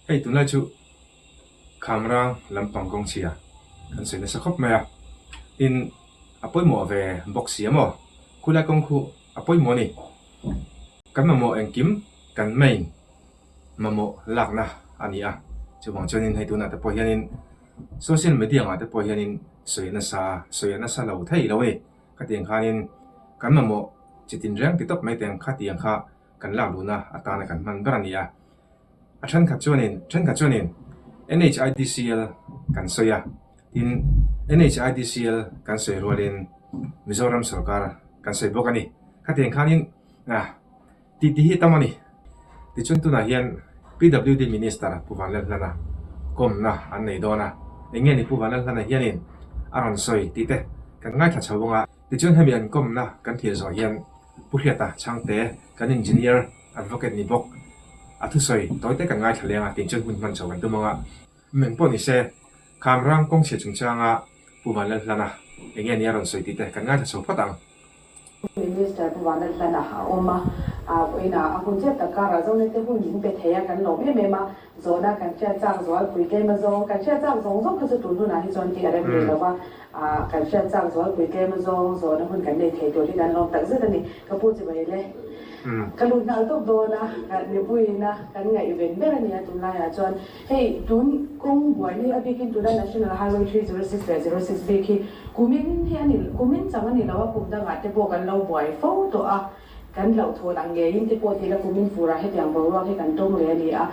Hei tunlai chu Khamrang lampang kawng chhia kan sawi nasa khawp mai a, tin a pawimawh ve bawk si a maw? Khulai kawng khu a pawimawh a ni. Kan mamawh engkim kan main mamawh lakna a ni a, chuvang chuanin hei tunah te pawh hianin social media angah te pawh hianin sawi nasa sawi a nasa lo thei lo a ni. Khatiang khanin kan mamawh chi tinreng ti tawp mai teng khatiang kha kan lak luhna atana kan hman ber a ni a. A thenkhat chuanin thenkhat chuanin NHIDCL kan sawi a, tin NHIDCL kan sawi rualin Mizoram sorkar kan sawi bawk a ni. Khatiang khanin ah tih tih hi tam a ni. Tichuan tunah hian PWD Minister Pu Vanlalhlana kawmna an nei dawn a, eng nge ni Pu Vanlalhlana hianin a rawn sawi tih te kan ngaithla chho vang a. Tichuan hemi an kawmna kan thlir zawh hian Pu Hriata Chhangte kan Engineer Advocate ni bawk a thusawi tawi te kan ngaithla leng a tin chuan hun hman chho kan tum ang a. Meng pawh ni se, Khamrang kawngchhia chungchanga Pu Vanlalhlana eng nge ni a rawn sawi tih te kan ngaithla chho phawt ang. Minister Pu Vanlalhlana a awm a, vawiinah a hun zet tak karah Zonete hun min pe thei a, kan lawm em em a, zawhna kan hriat chak zualpui tlem azawng, kan hriat chak zawng zawng kha chu tun hunah hi chuan tih a rem rih lo va, kan hriat chak zualpui tlem azawng zawhna hun kan nei thei tur hi kan lawm tak zet a ni. Ka pu chibai le, ka lut nghal tawp dawn a, mipuiin a kan ngaihven ber a ni a tunlaiah chuan. Hei tun kawng buaina hi a bikin tuna National Highway 306 leh 06 bik hi kumin hi a ni kumin chang a ni lo a, kum dangah te pawh kan lo buai fo tawh a, kan hlauhthawn ang ngeiin te pawh tila kumin furah hetiang boruak hi kan tawng leh a ni a.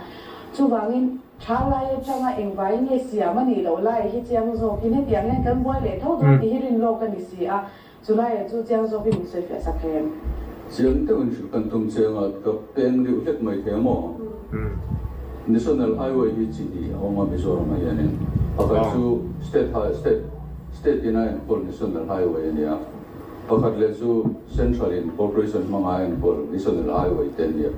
Chuvangin tha lai atanga engvaiin nge siam a nih loh lai hi chiang zawkin hetiang hian kan buai leh tho dawn tih hi rinlawk a ni si a, Chulaiah chu chiang zawkin min sawi fiah sak thei em? Chiang deuhin hrilh kan tum chiang a, ka peng deuh hlek mai thei a maw? National Highway hi chi hnih a awm a Mizoramah hianin. Pakhat chu State High State State in a enkawl National Highway a ni a, pakhat leh chu Central in Corporation hmanga a enkawl National Highway te a ni a.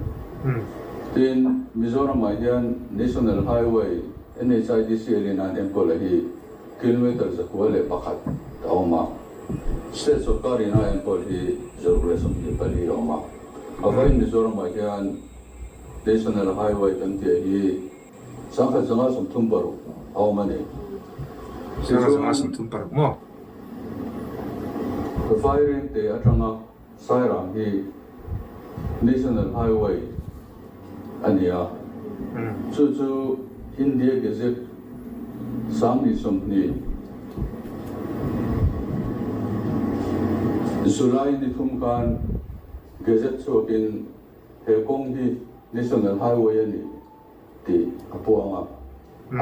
Tin, Mizoramah hian National Highway NHIDCL in an enkawl a hi Kilometre 101 a awm a, State sawrkar in a enkawl hi 124 a awm a. A vawiin Mizoramah hian National Highway kan tih hi 1136 a awm a ni. Tichuan, Vairengte atanga Sairang hi National Highway a ni a, chu chu India Gazette 2020 July ni thum khan Gazette chhuakin he kawng hi National Highway a ni tih a puang a,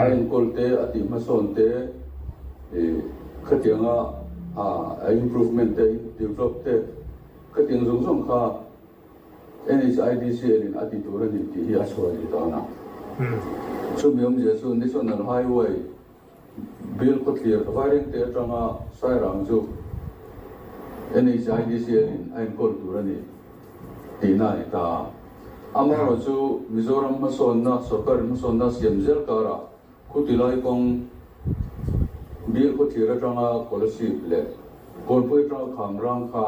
a enkawl te, a tih hmasawn te, khatianga a improvement te, develop te, khatiang zawng zawng kha NHIDCL in a ti tur a ni tih hi a chhuah leh dawn a. Chumi awmzia chu National Highway Bill khawthlir Vairengte atanga Sairang chu NHIDCL in a enkawl tur a ni tihna a ni ta a. Amaherawh chu Mizoram hmasawnna, sorkar hmasawnna siam zel karah khutilai kawng Bill khawthlir atanga Kolasib leh Kawnpui atanga Khamrang kha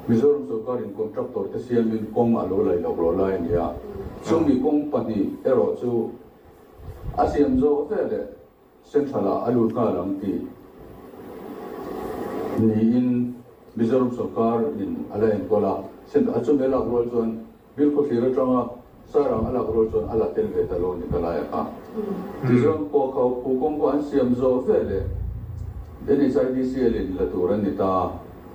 Mizoram sorkarin contractor te siamin kawng a lo laih lawk lo lai a ni a. Chumi kawng pahnih erawh chu A siam zawh veleh Central ah a lut nghal ang tih niin Mizoram sawrkar in a la enkawl a. Central a chumi a lak rual chuan Bilkhawthlir atanga Sairang a lak rual chuan a la tel ve ta lo ni ka lai a kha. Tichuan Kawkho Phu kawng pawh an siam zawh veleh NHIDCL in la tur an ni ta a.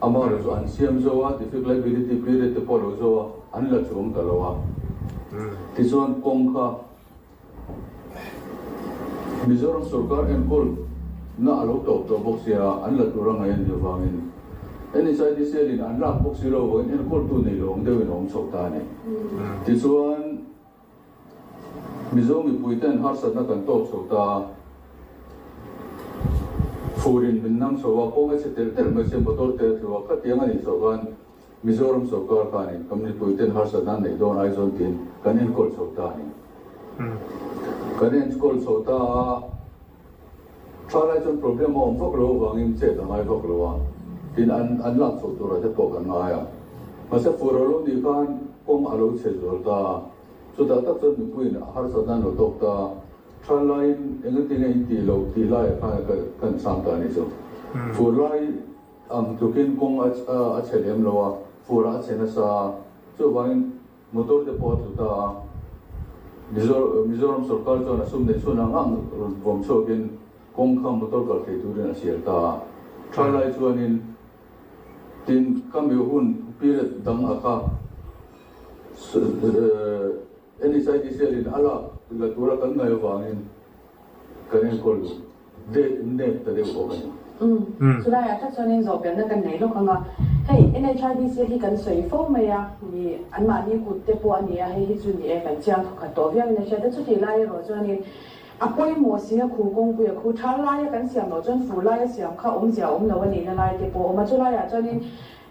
Amaherawhchu chu an siam zo a, defect liability period te pawh a lo zo a, an la chuang ta lo a. Tichuan kawng kha Mizoram sorkar enkawl na a lo tawp tawh bawk sia, an la tur a ngaih a nih avangin NHIDCL in an lak bawk si lo avangin enkawltu nei lo ang deuhin a awm chho ta a ni. Tichuan, Mizo mipuiten harsatna kan tawk chho ta a, furin min nang chho a, kawng a chhe telh telh mai sia motor te a tlu a, khatiang a nih chhoh khan Mizoram sawrkar khanin kan mipuiten harsatna an neih dawn Aizawl tiin kan enkawl chho ta a ni. Kan enkawl chho ta a, tha lai chuan problem a awm vak lo avangin chet a ngai vak lo a, tin an an lak chhoh turah te pawh kan ngai a. Mahse fur a lo nih khan kawng a lo chhe zual ta a. Chutah tak chuan mipuiin a harsatna an lo tawk ta a, Tha laiin engati nge in tih loh tih laiah khan kan chhang ta a ni chu. Fur lai ang tlukin kawng a chhe lem lo a, furah a chhe nasa a, chuvangin motor te pawh a tlu ta a. Mizoram sorkar chuan a sum neih chhun ang ang rawn vawm chhuakin kawng kha motor kal thei turin a sial ta a. Tha lai chuanin tin ka mi hun period dang a kha NHIDCL in a lak la tura kan ngaih avangin kan enkawl nep ta deuh bawk a ni. Umm, chulaiah tak chuanin zawhbelhna kan nei lawk ang a, hei NHIDCL hi kan sawi fo mai a, mi anmahni kut te pawh a ni a, hei hi chu ni e, kan chiang thawkhat tawh viau in a hriat a, chutih lai erawh chuanin a pawimawh si a khu kawngpui a khu thal laia kan siam loh chuan fur laia siam kha awmzia awm lo a nihna lai te pawh a awm a, chulaiah chuanin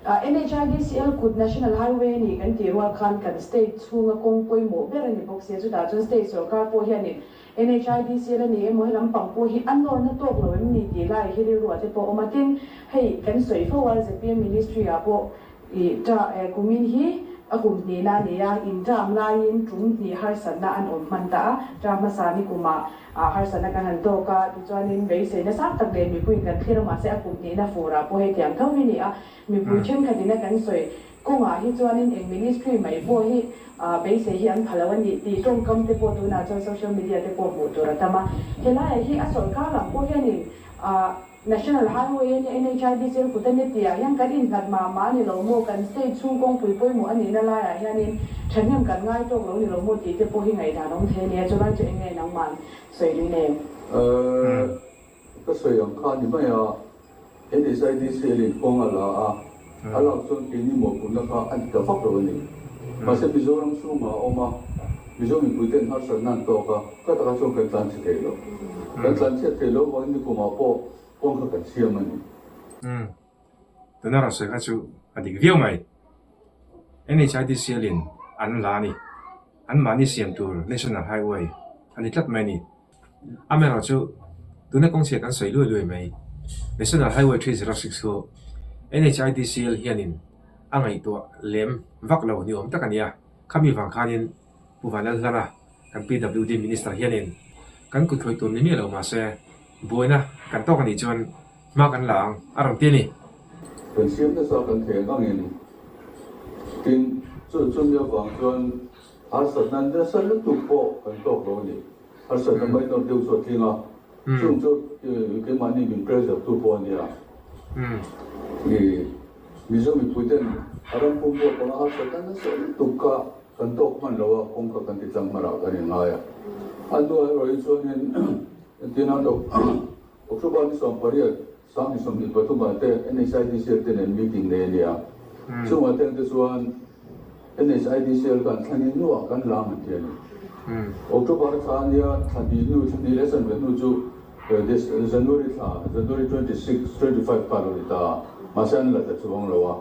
NHIDCL kut National Highway a ni kan tih rual khan kan state chhunga kawng pawimawh ber a ni bawk sia, chutah chuan state sorkar pawh hianin NHIDCL a ni emaw helam pang pawh hi a nawrna tawk lo em ni tih lai hi rilru ah te pawh a awm a, tin hei kan sawi fo a zpm ministry ah pawh ih ta kumin hi a kum hnihna a ni a, in term laiin tum hnih harsatna an awm hman ta a, term hmasa ni kumah Ah harsatna kan han tawk a, tichuanin beiseina sang tak leh mipuiin kan thlir a, mahse a kum hnihna furah pawh hei tiang tho hi ni a, mipui thenkhatin a kan sawi kawngah hi chuanin eng ministry mai pawh hi ah beisei hi an pha lo a ni tih tawngkam te pawh tunah chuan social media te pawh hmuh tur a tam a, helaiah hi a sawrkar lam pawh hianin ah National Highway a nia NHIDC a kut a ni tih ah hian kan innghat mah mah a ni lo maw, kan state chhung kawngpui pawimawh a nihna laiah hianin thahnem kan ngai tawk lo ni lo maw tih te pawh hi ngaihdan awm thei a nia, chulai chu eng nge nangman sawi lui nem? Ka sawi ang kha a ni mai a, NHIDC a lin kawng a la a, a lak chuan keini mawhphurhna kha a ni ta vak lo a ni. Mahse Mizoram chhungah a awm a, Mizo mipuiten harsatna an tawk a, ka takah chuan kan tlanchhe thei lo. Kan tlanchhiat thei lo vangin nikumah pawh kawng kha kan siam a ni. Umm, tuna rawn sawi kha chu a dik viau mai. NHIDCL in an la a ni. Anmahni siam tur National Highway a ni tlat mai a ni. Amaherawhchu, tuna kawngchhia kan sawi luai luai mai. National Highway 306 chu NHIDCL hianin a ngaihtuah lem vak lo ni awm tak a ni a. Khami vang khanin Pu Vanlalhlana, kan PWD Minister hianin kan kut khawih tur ni miah lo mahse buaina kan tawk a nih chuan hma kan la ang a rawn ti a ni. Kan siam nasa kan thei ang angin tin chu chumi avang chuan harsatna nasa lutuk pawh kan tawk lo a ni. Harsatna minor deuh chu a tling a, chung chu keimahni min pressure tu pawh a nia. Mizo mipuiten a ram pum pawh panga harsatna nasa lutuk kha kan tawk hman lo a, kawng kha kan ti tlang hman ah kan inngai a. A hnuah erawh hi chuanin entirna October ni 18 2023 ah te NHIDCL te nen meeting nei a nia. Chungah te ang te chuan NHIDCL khan thla hnih hnuah kan la ang an ti a ni. October thla a nia, thla hnih hnu, thla hnih leh chanve hnu chu January thla, January 26, 25 kha a lo ni ta a, mahse an la ta chuang lo a.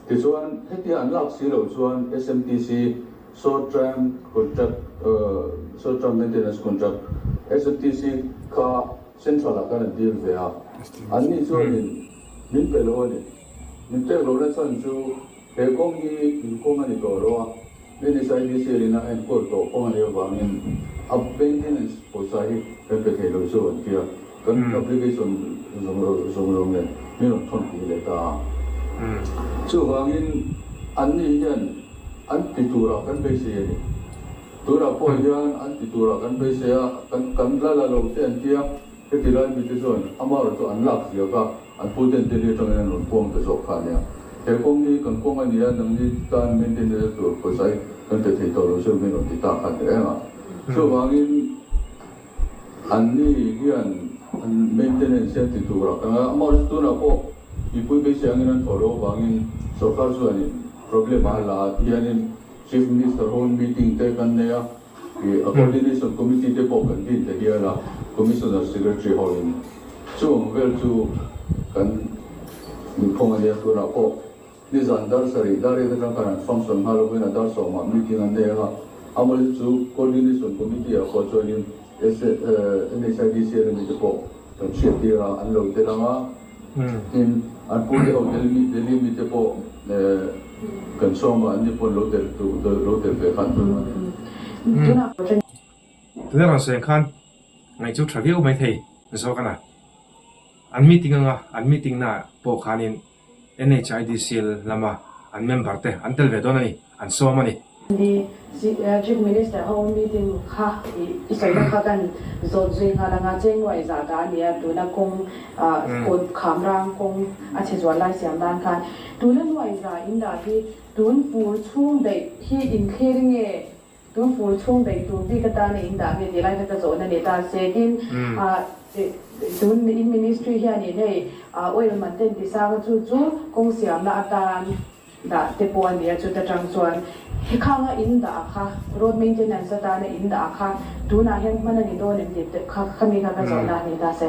Tichuan hetia an lak si loh chuan SMTC Short Term Contract, Short Term Maintenance Contract, SMTC kha Central ah khan an deal ve a, anni chuanin min pe lo a ni. Min pek lohna chhan chu he kawng hi in kawng a ni tawh lo a, NSIDCL in a enkawl tawh kawng a nih avangin a maintenance pawisa hi kan pe thei lo chu an ti a, kan application zawng zawng nen min rawn thawn pui leh ta a. Chuvangin anni hian an ti turah kan beisei a ni. Tunah pawh hian an ti turah kan beisei a, kan kan la la lo te an ti a, heti lai mite chuan amaherawh chu an lak ziak a, an pu ten Delhi atangin an rawn puang ta zawk kha a nia. He kawng hi kan kawng a ni a, nangni tan maintenance tur pawisa hi kan pe thei tawh lo chu min rawn ti ta kha a ni reng a. Chuvangin anni hian an maintenance hian ti turah kan ngai a, amaherawh chu tunah pawh mipui beisei angin an thawh loh avangin sorkar chuanin problem a la a ti hianin Chief Minister ho meeting te kan nei a, ih a coordination committee te pawh kan din ta hial a, Commissioner Secretary ho in chu ang vel chu kan nihphung a nia, tunah pawh nizan dar sarih dar riat atang khan an function nghal lovin a dar sawmah meeting an nei ang a, amaherawhchu chu coordination committee ah pawh chuanin NHIDC leh te pawh kan hriattir a, an lo tel ang a. Tin, an pute ho Delhi mite pawh kan sawm a, anni pawh an lo tel lo tel ve khan tum a ni. Tunah Tuna rawn sawi ang khan ngaih chu tha viau mai thei zawk a na. An meeting anga an meeting na pawh khanin NHIDCL lama an member te an tel ve dawn a ni, an sawm a ni. Chief Minister ho meeting kha i sawina kha kan zawt zui nghal anga cheng nuaih zah dah a ni a, tuna kawng kawt kham rang kawng a chhe zual lai siam nan khan tuna nuaih zah in dah hi tun fur chhung daih hi inthlir nge Tun fur chhung daih tur bik atana in dah nge tih lai kha ka zawhna ni ta se. Tin, tun in ministry hianin hei oil man te inti sang a chu chu kawng siamna atan dah te pawh a ni a, chuta tang chuan hekhanga in dah kha road maintenance atana in dah kha tunah hian hman a ni dawn em tih te kha khami kha ka zawhna a ni ta se.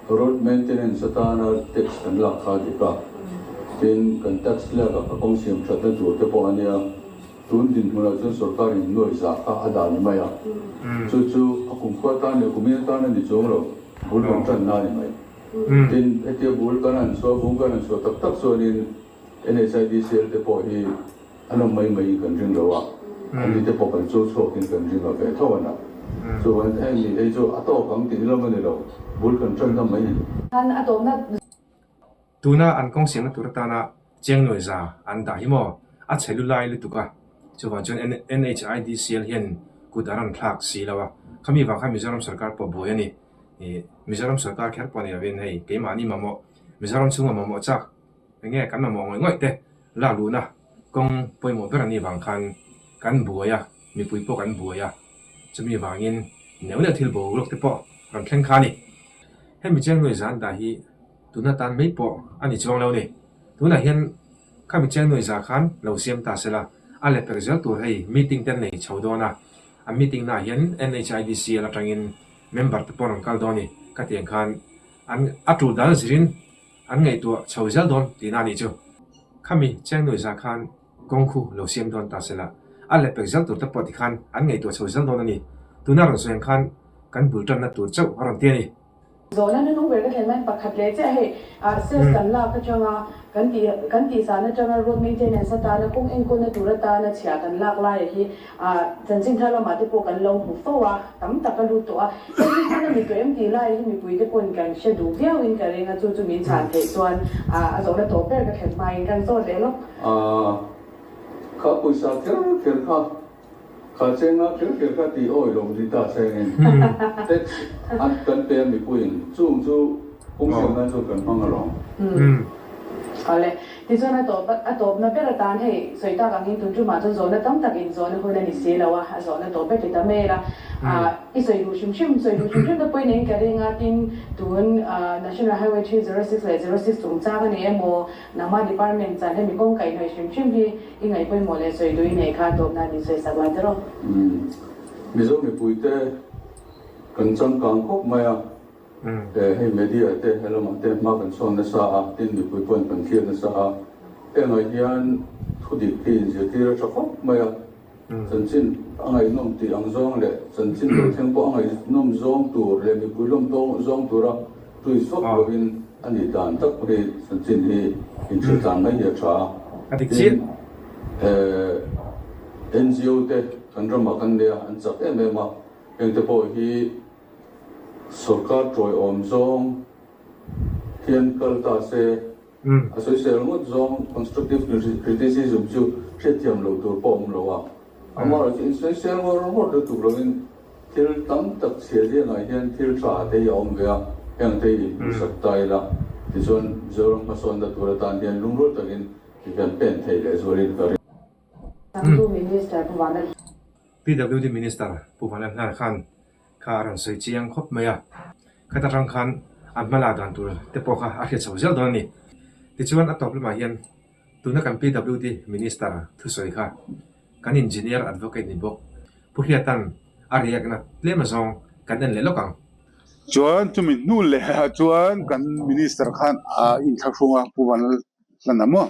Road maintenance atana tax kan lak kha dik a, tin kan tax lak a kawng siam thatna tur te pawh a nia, tun dinhmunah chuan sorkarin nuai zah kha a dah ni mai a, chu chu a kumkhua atan leh kumin atan a ni chuang lo, bul kan tanna a ni mai. Tin, hetia bul kan han chhuah, bung kan han chhuah tak tak chuanin NHIDCL te pawh hi an awm mai maiin kan ring lo a, an ni te pawh kan chu chhuakin kan ring lo ve tho a na. Chuan heng ni hei chu a tawk ang tih lam a ni lo, bul kan tan ta mai a ni. Khan a tawpna. Tuna an kawng siamna tur atana Chengnuai za an dah hi maw a chhe lu lai lutuk a, chuvang chuan NHIDCL hian kut a rawn thlak si lo a, khami vang khan Mizoram sorkar pawh buai a ni. Mizoram sorkar kher pawh ni lovin hei keimahni mamawh Mizoram chhunga mamawh chak eng nge kan mamawh ngawih ngawih te lak luhna kawng pawimawh ber a nih vang khan kan buai a, mipui pawh kan buai a, chumi vangin neuh neuh thil boruak te pawh rawn thleng kha a ni. Hemi Chengnuai zan dah hi tuna tan mai pawh a ni chuang lo a ni. Tunah hian khami Chengnuai za khan lo siam ta sela, a let per zel tur hei meeting te an nei chho dawn a, a meeting naah hian NHIDCL atangin member te pawh rawn kal dawn a ni ka ti ang khan an a tul dan zirin An ngaihtuah chho zel dawn tihna a nih chu. Khami Chengnuai za khan kawng khu lo siam dawn ta sela, a lepek zel tur te pawh tikhan an ngaihtuah chho zel dawn a ni. Tuna rawn sawi ang khan kan bul tanna tur chauh a rawn ti a ni. Zawhna nunung ber ka thlen mai pakhat leh chiah hei sales kan lak atanga kan tih kan tih zan atanga road maintenance atana kawng enkawlna tur atana chhiah kan lak laia hi Chanchin thar lamah te pawh kan lo hmu fo a, tam tak a lut tawh a. Hei hi hman a ni tawh em tih lai hi mipui te pawhin kan hre duh viauin ka ring a, chu chu min chhan theih chuan a zawhna tawh ber ka thlen hmain kan zawt leh lawk. Kha pawisa kher kher kha, kha chenga kher kher kha tih awi lo ni ta sengin tax an kan pe a mipuiin chung chu kawng siam nan chuan kan hmang alawm. Awle. Tichuan a tawp a tawpna ber atan hei sawi tak angin tun tumah chuan zawhna tam tak inzawhna hun a ni si lo a, a zawhna tawp ber ti ta mai ila. I sawi duh hrim hrim, sawi duh hrim hrim te pawhin eng ka ring a, tin tun National Highway 306 leh 06 chungchang a ni emaw, nangmah department chan hemi kawng kaihhnawih hrim hrim hi i ngaih pawimawh leh sawi duh i neih kha tawpna min sawi sak la tiraw? Mizo mipuite kan changkang khawp mai a. Hei media te he lamah te hma kan sawn nasa a, tin mipui pawhin kan thlir nasa a, hengah hian thu dik hi inzirtir a tha khawp mai a, chanchin a ngaihnawm tih ang zawng leh chanchin lo thleng pawh a ngaihnawm zawng tur leh mipui lawm zawng tura tui sawp lovin a nih dan tak hi chanchin hi inhrilh tlan mai hi a tha a, tin NGO te kan ramah kan nei a, an chak em em a, hengte pawh hi Sorkar tawiawm zawng hian kal ta se, a sawisel ngawt zawng constructive criticism chu hriatthiam loh tur pawh awm lo a. Amaherawhchu chu insawisel ngawr ngawr lutuk lovin thil tam tak chhia zingah hian thil tha te hi a awm ve a, heng te hi inhmuhsak ta ila tichuan Mizoram hmasawnna tur atan hian lungrual takin i kan pen thei leh zualin ka ring. Changtu Minister Pu Vanlalhla. PWD Minister Pu Vanlalhla khan kha a rawn sawi chiang khawp mai a, khata tang khan an hma lak dan tur te pawh kha a hriat chho zel dawn a ni. Tichuan a tawp lamah hian tuna kan PWD Minister thusawi kha kan Engineer Advocate ni bawk Pu Hriata'n a react na tlem azawng kan en leh lawk ang. Chuan chumi hnu leh ah chuan kan Minister khan a inthlahrung a Pu Vanlalhlana maw?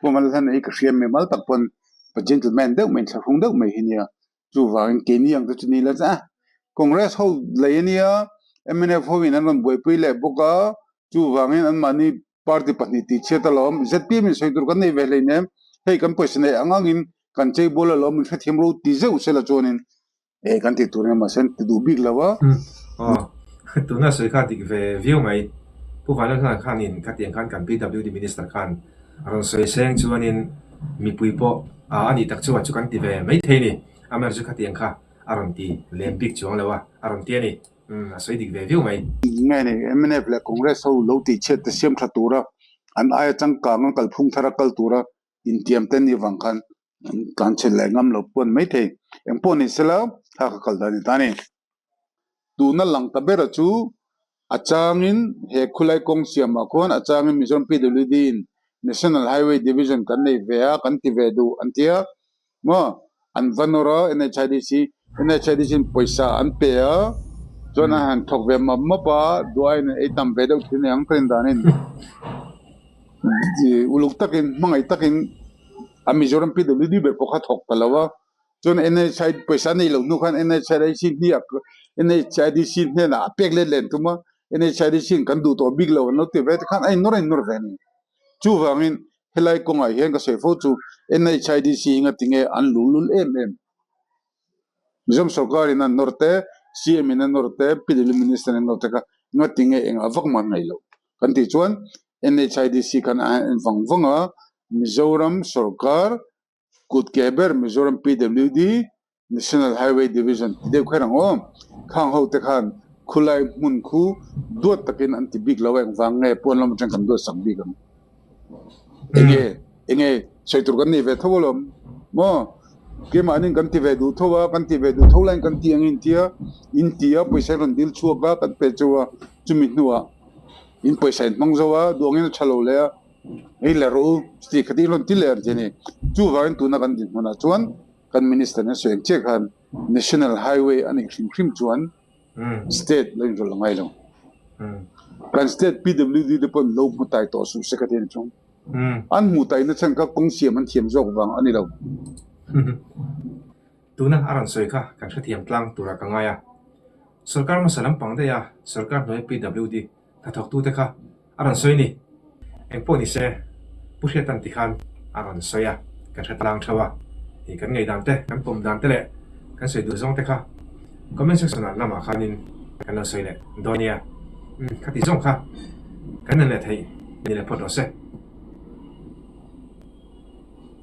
Pu Vanlalhlana hi ka hria mimal tak pawn pa gentleman deuh mai inthlahrung deuh mai hi nia. Chuvangin keini ang te chu ni la che a, Congress ho lei a nia, mnf ho in an rawn buaipui leh bawk a, chuvangin anmahni party pahnih tih chhiat alawm, zpm in sawi tur kan nei ve hleinem, hei kan pawisa neih ang angin. Kan cheibawl alawm min hrethiam ro ti zeuh sela chuanin eh kan tih tur eng mahse an ti duh bik lo a. Aw, tuna sawi kha dik ve viau mai. Pu Vanlalhlan khanin khatiang khan kan PWD Minister khan a rawn sawi seng chuanin mipui pawh a nih tak chuan chu kan ti ve mai thei ni. Amaherawhchu chu khatiang kha a rawn ti lem bik chuang lo a, a rawn ti a ni. Umm, a sawi dik ve viau mai. Nge ni, mnf leh Congress ho lo tihchhiat te siam tha tura an aia changkang an kalphung thar a kal tura intiam te ni vang khan an tlan chhe leh ngam lo pawn mai thei. Engpawh ni sela kha ka kal dan a ni ta a ni. Tuna lang ta bera chu a changin he khulai kawng siamah khuan a changin Mizoram PWD in National Highway Division kan nei ve a, kan ti ve duh an ti a maw? An va nawr a NHIDC, NHIDC in pawisa an pe a, chuan an han thawk ve map map a, duhaiin an ei tam ve deuh thin ang ka rindanin uluk takin hmangaih takin a Mizoram PWD ber pawh kha thawk ta lo a. Chuan NHI pawisa nei lo hnu khan NHIDC hniak NHIDC hnenah a pek let len tum a, NHIDC in kan duh tawh bik lo an lo ti ve te khan a innawr a innawr ve a ni. Chuvangin helai kawngah hian ka sawi fo chu NHIDC hi ngatinge an luhlul em em. Mizoram sorkarin an nawr te, CM in a nawr te, PW Minister in a nawr te kha ngatinge engah vak mah an ngaih loh kan tih chuan NHIDC khan a en vang vang a, Mizoram sorkar Kut ke ber Mizoram PWD National Highway Division ti deuh kher ang aw. Khang ho te khan khulai hmun khu duat takin an ti bik lo a engvang nge pawn lam atang kan duat sak bik ang. Enge enge sawi tur kan nei ve tho alawm maw? Keimahni kan ti ve duh tho a, kan ti ve duh tho laiin kan ti ang in tia in ti a pawisa in rawn dil chhuak a kan pe cheu a chumi hnuah in pawisa in hmang zo a duangin a tha lo leh a. Hei le rawh u, chuti khati rawn ti leh ang che ni. Chuvangin tuna kan dinhmunah chuan kan Minister nen sawi ang chiah khan National Highway a nih hrim hrim chuan State lo inrawlh a ngai lo. Kan State PWD te pawn lo hmu tai tawh suh se ka ti a ni chung. An hmuh tai na chhan kha kawng siam an thiam zawk vang a ni lo. Tuna a rawn sawi kha kan hrethiam tlang turah ka ngai a. Sorkar hmasa lampang daih a sorkar hnuaia PWD hnathawktute kha a rawn sawi a ni. Engpawh ni se, Pu Hriatan ti khan a rawn sawi a, kan hre tlang theuh a, ih kan ngaihdan te, kan pawm dan te leh kan sawi duh zawng te kha comment section ah lamah khanin kan lo sawi leh dawn nia. Umm, khati zawng kha kan en leh theih ni leh phawt rawh se.